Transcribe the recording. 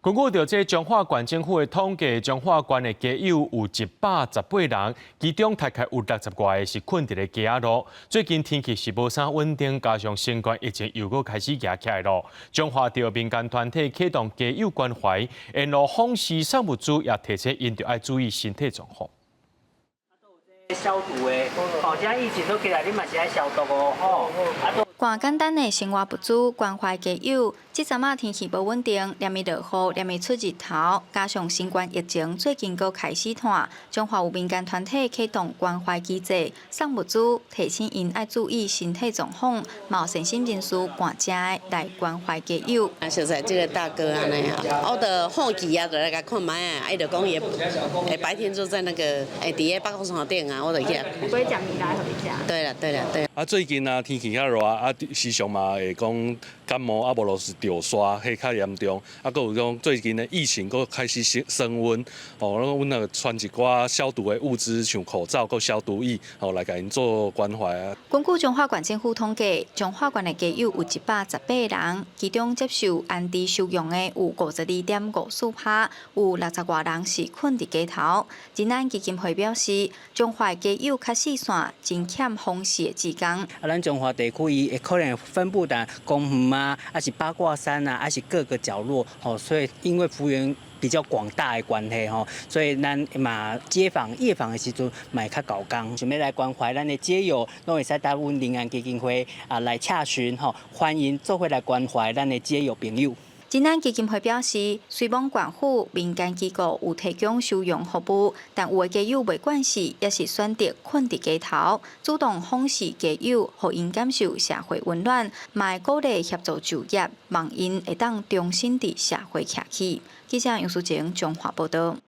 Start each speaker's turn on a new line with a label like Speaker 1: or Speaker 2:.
Speaker 1: 根據著這彰化縣政府的統計，彰化縣的街友有118人，其中大概有60外個是睏佇咧街仔路。最近天氣是無啥穩定，加上新冠疫情又閣開始夯起來囉。彰化著民間團體啟動街友關懷，沿路訪視送物資，也提醒𪜶著愛注意身體狀況。
Speaker 2: 消毒的，哦，這疫情都起來，你嘛是愛消毒哦，吼。
Speaker 3: 換簡單的生活物資，關懷街友。這陣仔天氣無穩定，連日落雨，連日出日頭，加上新冠疫情最近閣開始湠，彰化有民間團體啟動關懷機制，送物資，提醒𪜶愛注意身體狀況，嘛有善心人士換食的來關懷街友。
Speaker 4: 啊，熟似這個大哥按呢啊，我就好奇啊，就來共看覓啊，伊就講伊會白天就在那個佇个八卦山頂啊，我就去。
Speaker 3: 會食物來予你食。
Speaker 4: 對啦，對啦，對。
Speaker 5: 啊，最近啊，天氣較熱啊，時常嘛會講感冒啊，無就是著沙，彼較嚴重。啊，閣有講最近的疫情閣開始升溫，哦，阮那個傳一寡消毒的物資，像口罩閣消毒液，哦，來共𪜶做關懷啊。
Speaker 3: 根據彰化縣政府統計，彰化縣的街友有118人，其中接受安置收容的有52.54%，有60外人是睏佇街頭。仁安基金會表示，彰化街友較四散，真欠訪視的志工。
Speaker 2: 啊，咱彰化地區伊會可能分布佇公園啊，抑是八卦山啊，抑是各個角落，吼，所以因為幅員比較廣大的關係，吼，所以咱嘛街訪夜訪的時陣嘛會較猴工，想欲來關懷咱的街友，攏會使到阮仁安基金會啊來洽詢，吼，歡迎做伙來關懷咱的街友朋友。
Speaker 3: 仁安基金會表示，雖罔縣府民間機構有提供收容服務，但有的街友袂慣勢，抑是選擇睏佇街頭，主動訪視街友，予𪜶感受社會溫暖，嘛會鼓勵協助就業，望𪜶會當重新佇社會徛起。記者楊淑晴彰化報道。